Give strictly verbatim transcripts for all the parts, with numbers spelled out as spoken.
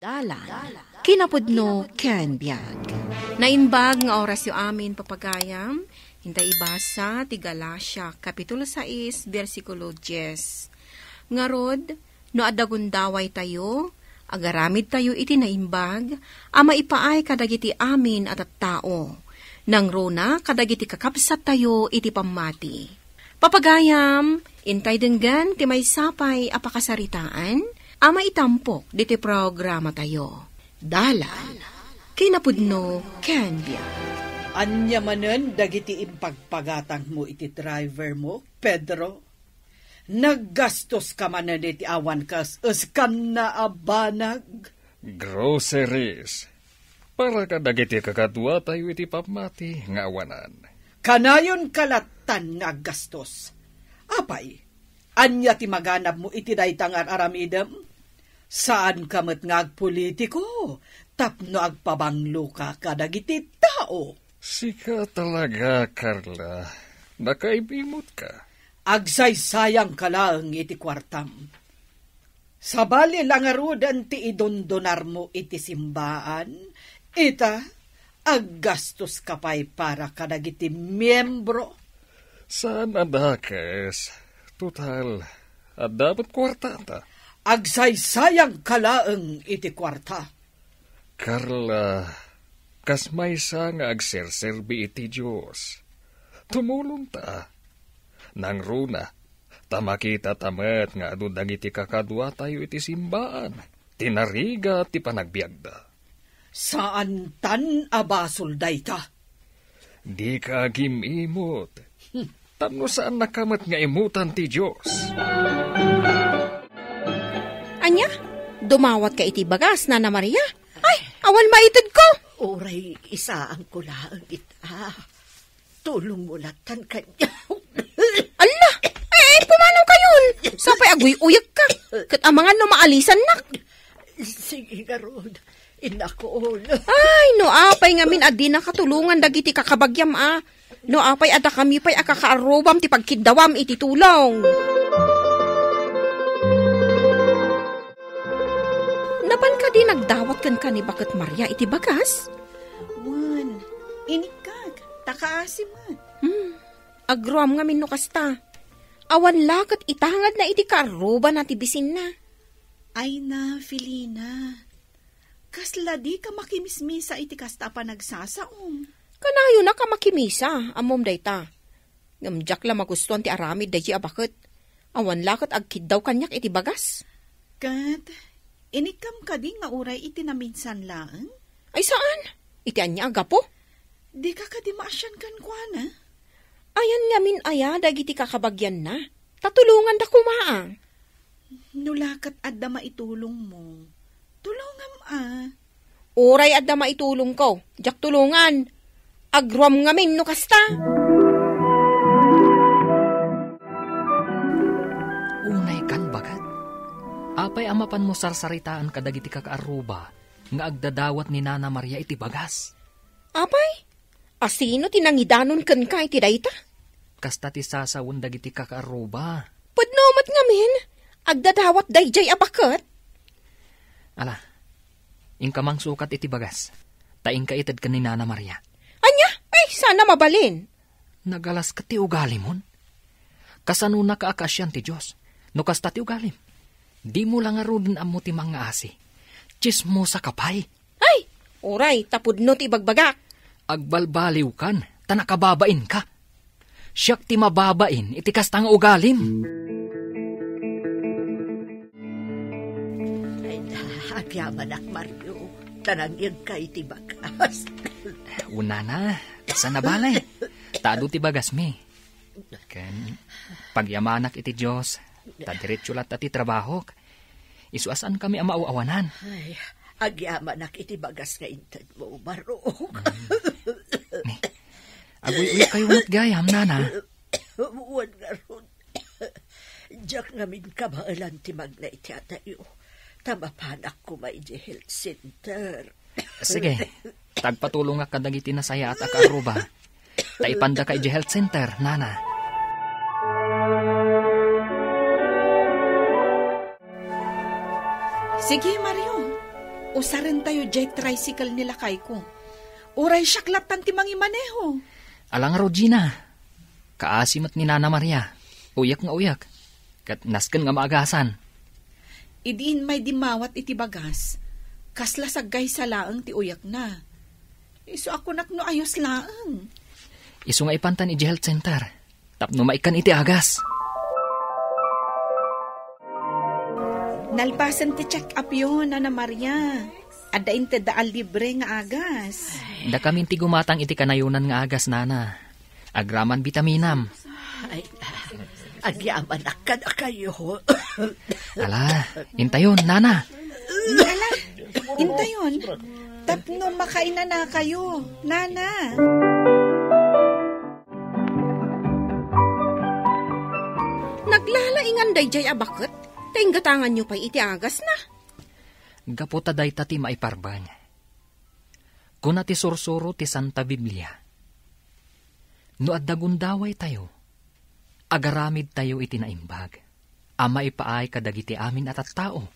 Dalan, kinapudno ken biag. Naimbag nga orasyo amin, papagayam. Inta ibasa ti Galacia, Kapitulo sais, bersikulo dies. Ngarud, no adda gundawaytayo, agaramidtayo iti naimbag a maipaay kadagiti amin a tattao, nangruna kadagiti kakabsattayo iti pammati. Papagayam, intay denggen ti maysa pay a pakasaritaan a maitampok ditoy programatayo. Dalan, kinapudno ken biag. Ania manen dagiti impagpagatangmo iti driver mo, Pedro? Naggastos ka manen iti awan kas-eskanna a banag? Groceries. Para kadagiti kakaduatayo iti pammati nga awanan. Kanayon ka lattan nga aggastos. Apay, ania ti maganabmo iti dayta nga ar-aramidem? Saanka met nga agpolitiko tapno agpabangloka kadagiti tao. Sika talaga, Carla. Nakaimimotka. Agsaysayangka laeng iti kuartam. Sabali la ngaruden ti idundunarmo iti simbaan, ita, aggastoska pay para kadagiti miembro. Saan a dakes. Total, adda met kuartata. Agsaysayangka laeng iti kuarta. Carla, kas maysa nga agserserbi iti Dios, tumulongta. Nangruna, ta makitata met nga adu dagiti kakaduatayo iti simbaan, tinarigat ti panagbiagda. Saantan a basol dayta. Dika agim-imot. Tapno saannaka met nga imutan ti Dios. Ania? Dumawatka iti bagas, Nana Maria? Ay, awan maitedko. Uray isaanko laeng ita. Tulongmo lattan kaniak. Alla! Ay, ay, pumanaw kayon! Sapay aguy-uyekka. Ket amangan no maalisannak. Sige ngarud, inakon. Ay, no apay ngamin a dinaka tulongan dagiti kakabagiam a. No apay a dakami pay a kakaarrubam ti pagkiddawam iti tulong. Napan kadi nagdawat kenka ni Baket Maria iti bagas? Wen, inikkak, ta kaasi met. Hmm, agruam ngamin no kasta. Awan la ket itangadna iti kaarrubana ti bisinna. Ay na, Felina. Kasla dika makimismisa iti kasta a panagsasaom. Kanayonak a makimisa, ammom dayta. Ngem diak la magustuan ti aramid daydi a baket. Awan la ket agkiddaw kaniak iti bagas. Ket, inikkam kadi nga uray iti naminsan laeng? Ay saan? Iti ania a gapu? Dika kadi maasian kenkuana? Ayan ngamin aya dagiti kakabagianna? Ta tulonganda koma a. No la ket adda maitulongmo, tulongam a. Uray adda maitulongko, diak tulongan. Agruam ngamin no kasta. Unay kan baket. Apay a mapanmo sarsaritaan kadagiti kakaarruba nga agdadawat ni Nana Maria iti bagas? Apay, asino ti nangidanon kenka iti dayta? Kasta ti sasawen dagiti kakaarruba. Pudno met ngamin, agdadawat daydiay a baket. Ala, inka mangsukat iti bagas, ta inka ited ken ni Nana Maria. Ania? Ay, sana mabalin. Nagalas ket ti ugalimon. Kasanonaka a kaasian ti Dios, no kasta ti ugalim? Dimo la ngaruden ammo ti mangngaasi. Tsismosaka pay. Ay, uray, ta pudno ti ibagbagak. Agbalbaliwkan, ta nakababainka. Siak ti mababain iti kasta nga ugalim. Ay, agyamanak, Mario, ta nangyegka iti bagas. Unana, saan a bale. Ta adu ti bagasmi. Ken, pagyamanak iti Dios, ta diretso latta ti trabahok. Isu a saankami a maaw-awanan. Ay, agyamanak iti bagas nga intedmo, barok. Mm. Ni, aguy-uy kayo met gayam, Nana. Wen ngarud, diak ngamin kabaelan ti magna iti adayo, ta mapanak koma idiay health center. Sige, ta agpatulongak kadagiti nasayaat a kaarruba. Ta ipandaka idiay health center, Nana. Sige, Mario. Usarentayo jay tricycle ni lakayko. Uray siak lattan ti mangimaneho. Ala ngarud, Gina. Kaasi met ni Nana Maria. Uyak nga uyak. Ket nasken nga maagasan. Idi immay dimmawat iti bagas, kasla saggaysa laeng ti uyakna. Isu a kunak no ayos laeng. Isu nga ipantan iti health center. Tapno maikkan iti agas. Nalpasen ti check-upyo, Nana Maria. Adda intedda a libre nga agas. Dakamin ti gumatang iti kanayonan nga agas, Nana. Agraman bitaminam. Ay, agyamanak kadakayo. Ala, intayon, Nana. Ala, intayon. Tapno makainanakayo, Nana. Naglalaingan dayjay a baket, ta inggatanganyo pay iti agasna. Gapu ta dayta ti maiparbeng. Kuna ti sursuro ti Santa Biblia, "No adda gundawaytayo, agaramidtayo iti naimbag a maipaay kadagiti amin a tattao,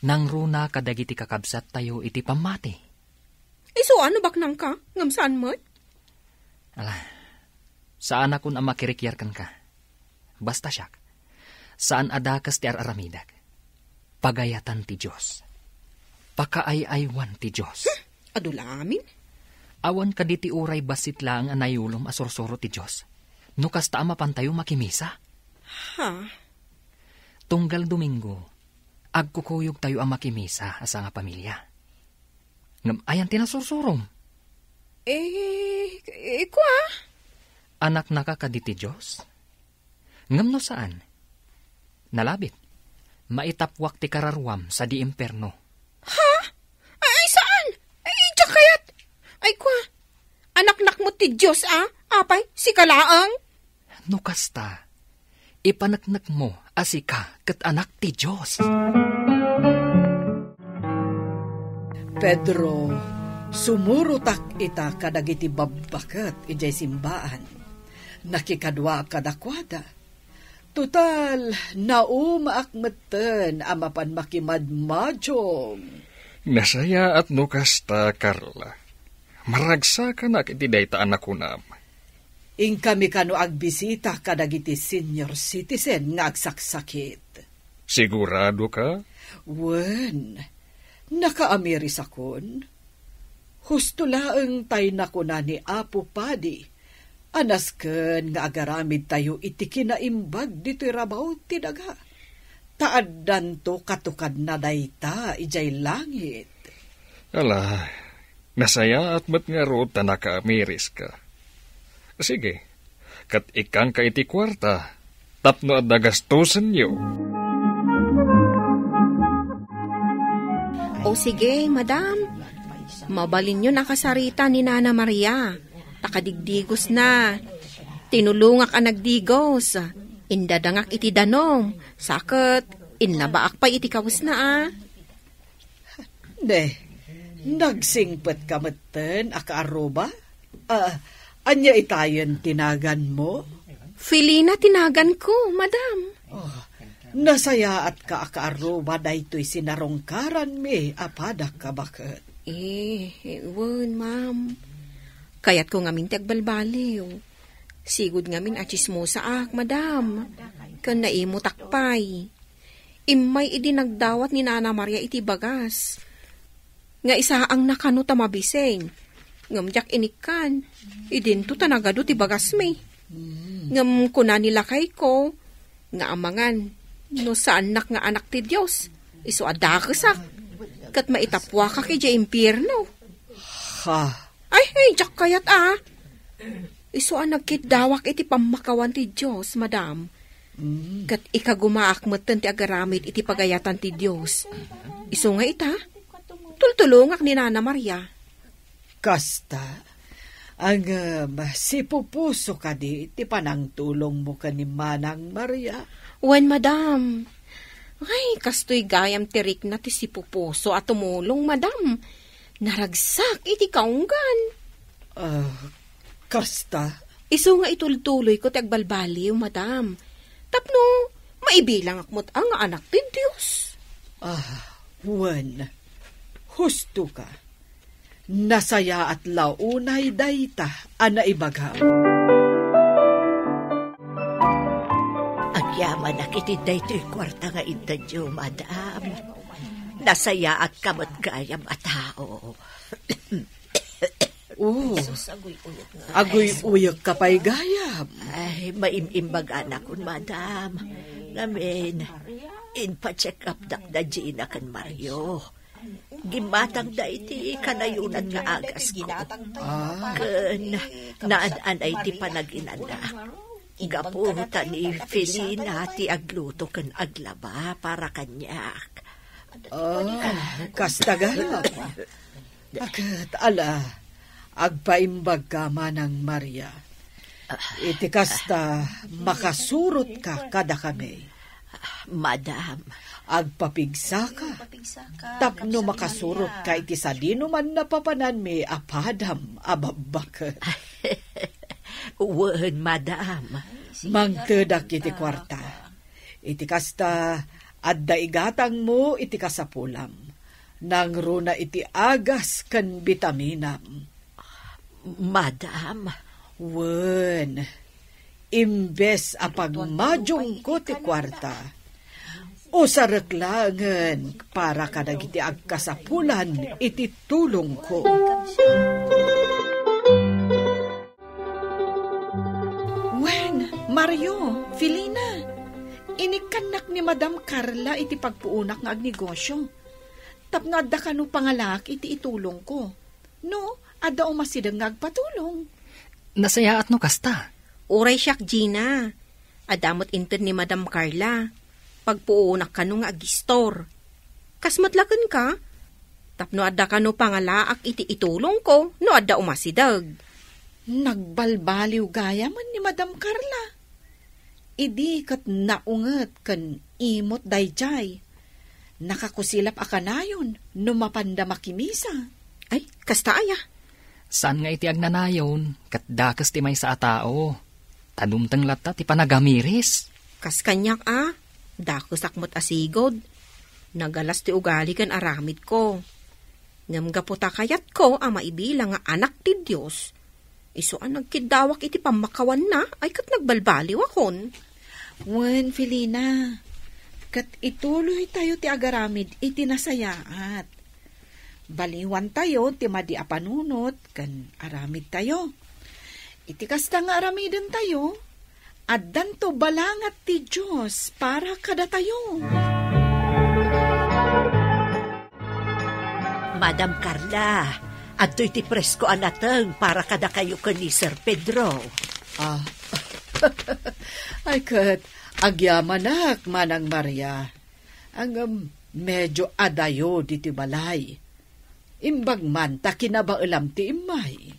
nangruna kadagiti kakabsattayo iti pammati." Isu a no baknangka, ngem saan met? Ala, saanakon a makirikiar kenka. Basta siak, saan a dakes ti ar-aramidek. Pagayatan ti Dios. Pakaay-aywan ti Dios. Hmm, adu la amin? Awan kadi ti uray bassit laeng a nayulom a sursuro ti Dios? No kasta a mapantayo makimisa? Ha? Tunggal Domingo, agkukuyogtayo a makimisa a sangapamilia. Ngem ayan ti nasursurom? Eh, eh, kua? Anaknaka kadi ti Dios? Ngem no saan, nalabit, maitapwak ti kararuam sadi impierno. Ha? Ay, saan? Ay, diak kayat. Ay, kua? Anaknak met ti Dios, a? Apay, sika laeng? No kasta, ipaneknekmo a sika ket anak ti Dios. Pedro, sumurotak ita kadagiti babbaket idiay simbaan. Nakikaduaak kadakuada. Total, naumaak metten a mapan makimadmadiong. Nasayaat no kasta, Carla. Maragsakanak iti dayta a nakunam. Inkami kano agbisita kadagiti senior citizen nga agsaksakit. Sigurado ka? Wen, nakaamirisakon. Husto laeng tay nakuna ni Apo Padi a nasken nga agaramidtayo iti kinaimbag ditoy rabaw ti daga. Ta addanto katukadna dayta idiay langit. Ala, nasayaat met ngarud ta nakaamiriska. Sige, ket ikkanka iti kuarta tapno adda gastusenyo. O sige, madam. Mabalinyon a kasarita ni Nana Maria, ta kadigdigosna. Tinulongak a nagdigos. Indadangak iti danum. Sa ket, inlabaak pay iti kawesna, a. Ne, nagsingpetka metten a kaarruba? Ah, ania itayen ti naganmo? Felina ti naganko, madam. Oh, nasayaatka a kaarruba daytoy sinarungkaranmi a padak a baket. Eh, wen, ma'am. Kayatko ngamin ti agbalbaliw. Sigud ngamin a tsismosaak, madam. Ken naimutak pay. Immay idi nagdawat ni Nana Maria iti bagas nga isaangna kano ta mabising. Ngem diak inikkan. Idinto ta nagadu ti bagasmi. Mm. Ngem kuna ni lakayko nga amangan no saannak nga anak ti Dios, isu a dakesak, ket maitappuakak idiay impierno. Ha? Ay, ay, diak kayat a. Isu a nagkidawak iti pammakawan ti Dios, madam. Mm. Ket ikagumaak metten ti agaramid iti pagayatan ti Dios. Isu nga ita, tultulongak ni Nana Maria. Kasta, ngem sipupuso kadi ti panangtulongmo ken ni Manang Maria? Wen, madam. Ay, kastoy gayam ti rikna ti sipupuso a tumulong, madam. Naragsak iti kaunggan. Ah, kasta? Isu nga itultuloyko ti agbalbaliw, madam. Tapno maibilangak met a nga anak ti Dios. Ah, wen. Husto ka. Nasayaat la unay dayta a naibagam. Agyamanak iti daytoy kuarta nga intedyo, madam. Nasayaat ka met gayam a tao. Oh, aguy-uyek ka pay gayam. Ay, maim-imbaganakon, madam. Ngamin, inpa-check up dak da Gina ken Mario. Gimmatangda iti kanayonan nga agasko. Ah. Ken naan-anay ti panaginana. Gapu ta ni Felina ti agluto ken aglaba para kaniak. Ah, kasta gayam. Ket ala, agpaimbag ka, Manang Maria. Iti kasta, makasurot ka kadakami. Madam. Agpapigsa ka. Tapno makasurot ka iti sadinoman napapananmi a padam a babbaket. Wen, madam. Mangtedak iti kuarta. Iti kasta, adda igatangmo iti kasapulam. Nangruna iti agas ken bitaminam. Madam. Wen, imbes a pagmadiongko ti kuarta, usarek laengen para kadagiti agkasapulan iti tulongko. Wen, Mario, Felina, inikkannak ni Madam Carla iti pagpuonak nga agnegosio. Tapno adda kano pangalaak iti itulongko. No, adda umasideg nga agpatulong. Nasayaat no kasta. Uray siak, Gina. Adda met inted ni Madam Carla. Pagpuonak kano nga agistor. Kas met la kenka? Tapno adda kano pangalaak iti itulongko no adda umasideg. Nagbalbaliw gayam ni Madam Carla. Idi ket naunget ken imot daydiay, nakakusilap a kanayon no mapanda makimisa. Ay, kasta aya? Saan nga iti agnanayon, ket dakes ti maysa a tao. Ta dumteng latta ti panagamiris. Kas kaniak a, dakesak met a sigud. Nagalas ti ugali ken aramidko. Ngem gapu ta kayatko a maibilang nga anak ti Dios, isu a nagkiddawak iti pammakawanna, ay ket nagbalbaliwakon. Wen, Felina, ket ituloytayo ti agaramid iti nasayaat. Baliwantayo ti madi a panunot ken aramidtayo. Iti kasta nga aramidentayo, addanto balangat ti Dios para kadatayo. Madam Carla, adtoy ti presko a nateng para kadakayo ken ni Sir Pedro. Ah. Ay, ket agyamanak, Manang Maria. Ngem, medyo adayo ditoy balay. Imbag man ta kinabaelam ti immay.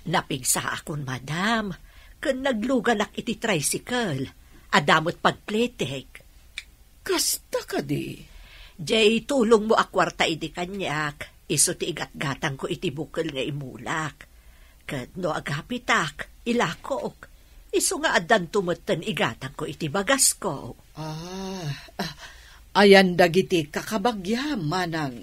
Napigsaakon, madam, ken nagluganak iti tricycle. Adda met pagkletek. Kasta kadi? Jay tulongmo a kuarta idi kaniak, isu ti igatgatangko iti bukel nga imulak. Ket no agapitak, ilakok. Isu nga addanto metten igatangko iti bagasko. Ah, ah, ayan dagiti kakabagiam, manang,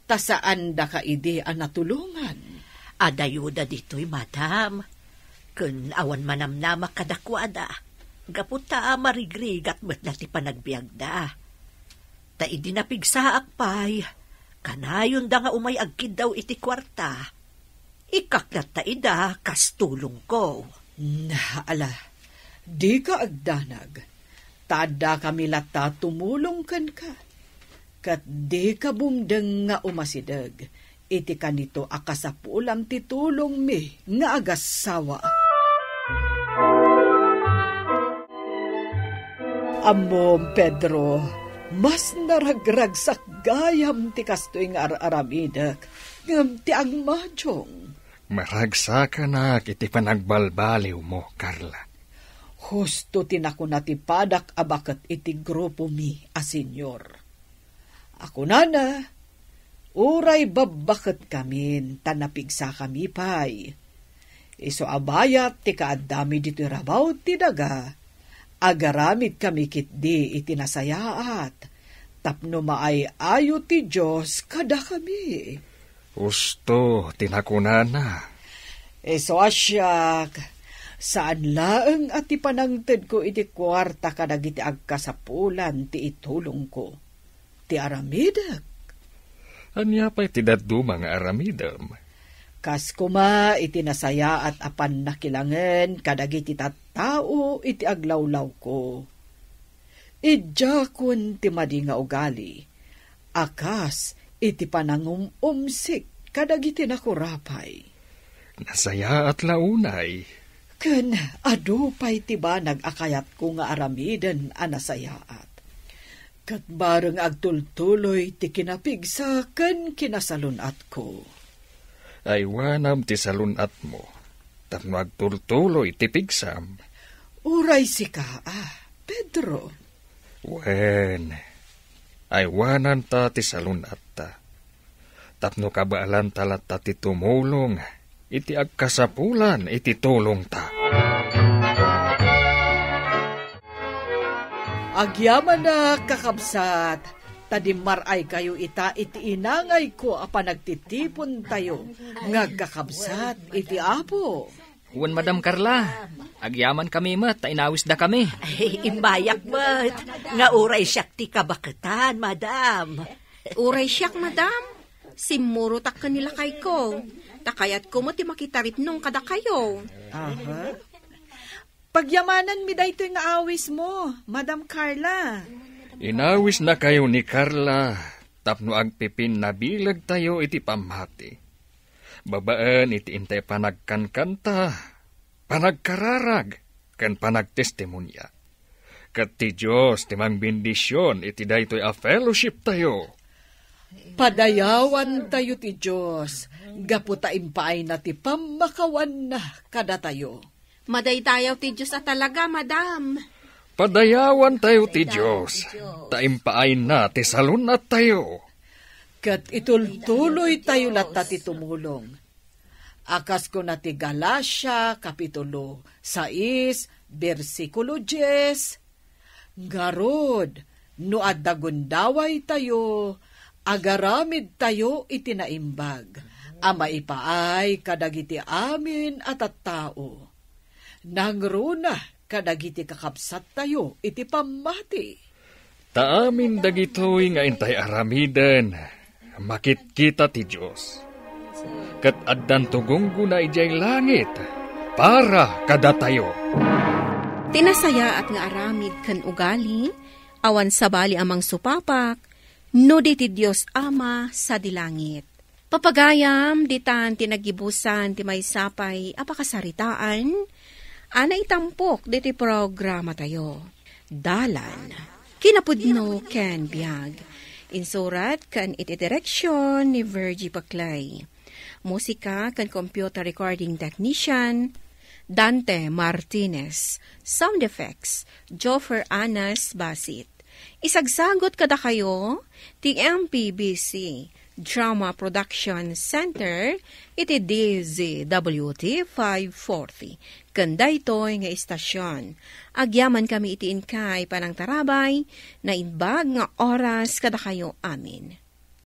ta saandaka idi a natulongan. Adayoda ditoy, madam. Ken awan manamnamak kadakuada, gapu ta marigrigat met la ti panagbiagda. Ta idi napigsaak pay, kanayonda nga umay agkiddaw iti kuarta. Ikkak latta ida kas tulongko. Ala, dika agdanag, ta addakami latta tumulong kenka. Ket dika bumdeng nga umasideg iti kanito a kasapulan ti tulongmi nga agassawa. Ammom, Pedro, mas naragragsak gayam ti kastoy nga ar-aramidek ngem ti agmadiong. Maragsakanak iti panagbalbaliwmo, Carla. Husto ti nakuna ti padak a baket iti grupomi a senior. A kunana, uray babbaketkamin ta napigsakami pay. Isu a bayat ti kaaddami ditoy rabaw ti daga, agaramidkami ketdi iti nasayaat, tapno maay-ayo ti Dios kadakami. Husto ti nakunana. Isu a siak, saan laeng a ti panangtedko iti kuarta kadagiti agkasapulan ti itulongko, ti aramidek. Ania pay ti dadduma nga aramidem? Kas koma iti nasayaat a pannakilangen kadagiti tattao iti aglawlawko. Idiakon ti madi nga ugali, a kas iti panangum-umsik kadagiti nakurapay. Nasayaat la unay. Ken adu pay ti banag a kayatko nga aramiden a nasayaat. Ket bareng agtultuloy ti kinapigsa ken kinasalun-atko. Aywanam ti salun-atmo, tapno agtultuloy ti pigsam. Uray sika, a, Pedro. Wen, aywananta ti salun-atta, tapno kabaelanta latta ti tumulong iti agkasapulan iti tulongta. Agyamanak, kakabsat, ta dimmaray kayo ita iti inangayko a panagtitipontayo nga agkakabsat iti Apo. Wen, Madam Carla, agyamankami met ta inawisdakami. Ay, imbayak met nga uray siak ti kabaketan, Madam. Uray siak, Madam. Simmurotak ken ni lakayko. Ta kayatko met ti makitaripnong kadakayo. Aha. Pagyamananmi daytoy nga awismo, Madam Carla. Inawisnakayo ni Carla tapno agpipinnabilegtayo iti pammati. Babaen iti intay panagkankanta, panagkararag, ken panagtestimonia. Ket ti Dios ti mangbendision iti daytoy a fellowshiptayo. Padayawantayo ti Dios gapu ta impaayna ti pammakawanna kadatayo. Madaydayaw ti Dios a talaga, Madam. Padayawantayo ti Dios, ta impaayna ti salun-attayo. Ket itultuloytayo latta ti tumulong. A kas kuna ti Galacia, Kapitulo sais, bersikulo dies, Ngarud, no adda gundawaytayo, agaramidtayo iti naimbag a maipaay kadagiti amin a tattao. Nangruna kadagiti kakabsattayo iti pammati. Ta amin dagitoy nga intay aramiden, makitkita ti Dios. Ket addanto gunggona idiay langit para kadatayo. Ti nasayaat nga aramid ken ugali, awan sabali a mangsupapak, no di ti Dios Ama sadi langit. Papagayam, ditan ti nagibusan ti maysa pay a pakasaritaan a naitampok ditoy programatayo. Dalan, kinapudno ken biag. Insurat ken iti direksion ni Virgie Paclay. Musika ken computer recording technician, Dante Martinez. Sound effects, Joffer Anas Basit. Isagsagut kadakayo ti M P B C Drama Production Center iti D Z W T five forty. Ken daytoy nga istasion, agyamankami iti inkay panangtarabay, naimbag nga oras kadakayo amin.